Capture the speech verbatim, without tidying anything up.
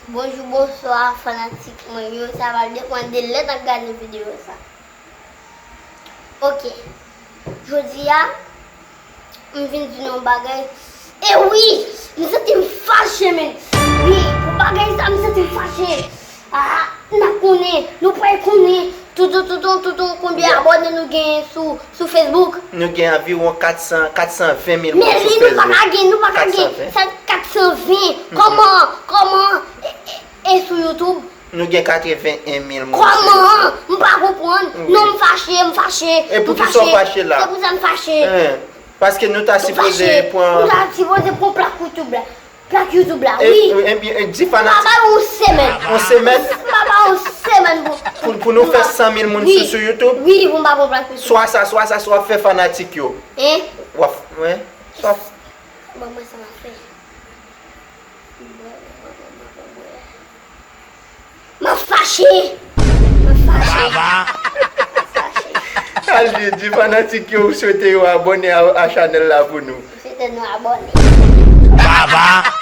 Bonjou, bonswa, fanatik mwen yo. Sa va depann de lè n ap gade videyo sa. Ok. Jodi a, m vin di nou yon bagay. E wi, m santi m fache, men. Wi, pou bagay sa, m santi m fache. Ah, n ap konnen, nou pral konnen. Toutou, toutou, toutou, konbyen abòne nou genyen sou, sou Facebook? Nou gen anviwon kat san, kat san ven mil moun sou Facebook. Men li, nou pa ka gen, nou pa ka gen. Kat san ven. Sa, kat san ven. Kòman, kòman, e, e, e sou YouTube? Nou gen katreven en mil moun sou YouTube. Kòman? M pa konprann. Non, m fache, m fache. E poukisa w fache la? Se pou sa m fache. Paske nou ta sipoze pran. Nou ta sipoze pran plak YouTube la. Plak YouTube la, wi. Ebyen, di fanatik. M pa ba yon semèn. Yon semèn? M pa ba yon semèn pou, pou, pou nou fè san mil moun sou, sou YouTube? Wi, pou m pa pran plak YouTube. Swa sa, swa sa, swa w ap fè fanatik yo. Hein? W ap, hein? Swa. Ban mwen sa m ap fè. M ap fache. M ap fache. M ap fache. Al di, di fanatik yo ou swete yo abòne a, a chanèl la pou nou. M swete nou abòne. Baba.